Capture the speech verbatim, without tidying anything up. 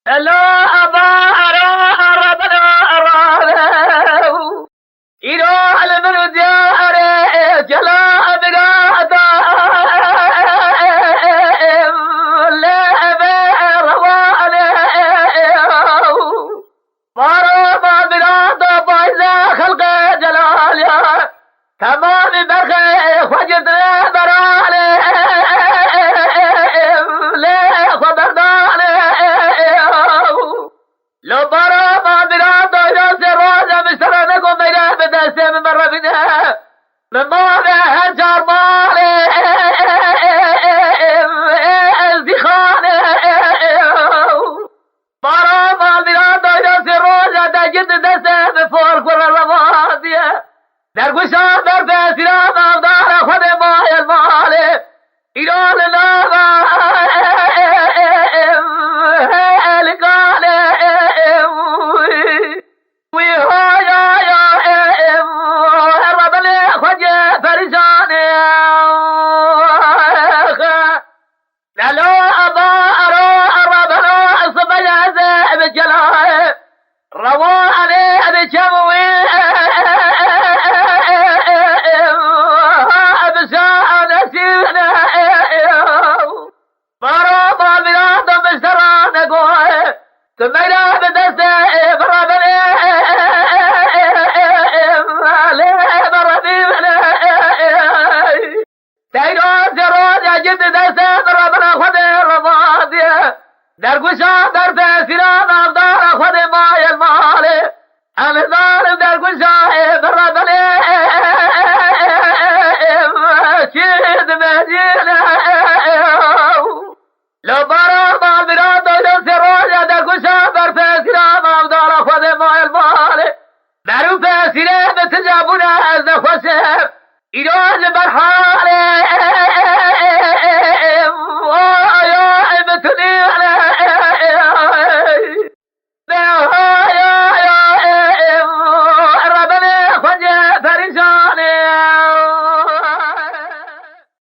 Ela aba ara ara bela ara. Îro li min û diyarê gela bigata. Lê ebe rewanê. Baro ma bigata payze xelqê celaliya. Temamî berxê xwe girtine beralê, lê xwe berdane. Lo bara ma bira doyra se roja mi sere neko meyre bi destê min berevîne. Min mave her çar malê, ez dîxanê. Bara ma bira doyra se roja de girdi destê min for kure revandiye. Derguşa berfesîra navdara xwedê mayel malê. Îro li nava elikanê. Wî haya ya, Rebelê xwedê perîşanê. Lelo eba ero Rebelo sibeyeze bi gelaye. Rewa ane ebe çem wî ebe şanesîne. Baro ma bira da miştera negoye. Tu meyra bi destê Rebelê lê Rebelê. Teyra zero ya git deste bira bira xwedê revandiye. Derguşa berfesîra navdara xwedê mayel malê. Em zalim derguşa bira belê. Çi dimecîne. Lo bara ma bira doyra se roja derguşa berfesîra navdara xwedê mayel malê. Merû pesîrê bi tija bûne ez nexweşim. Îro ji ber halê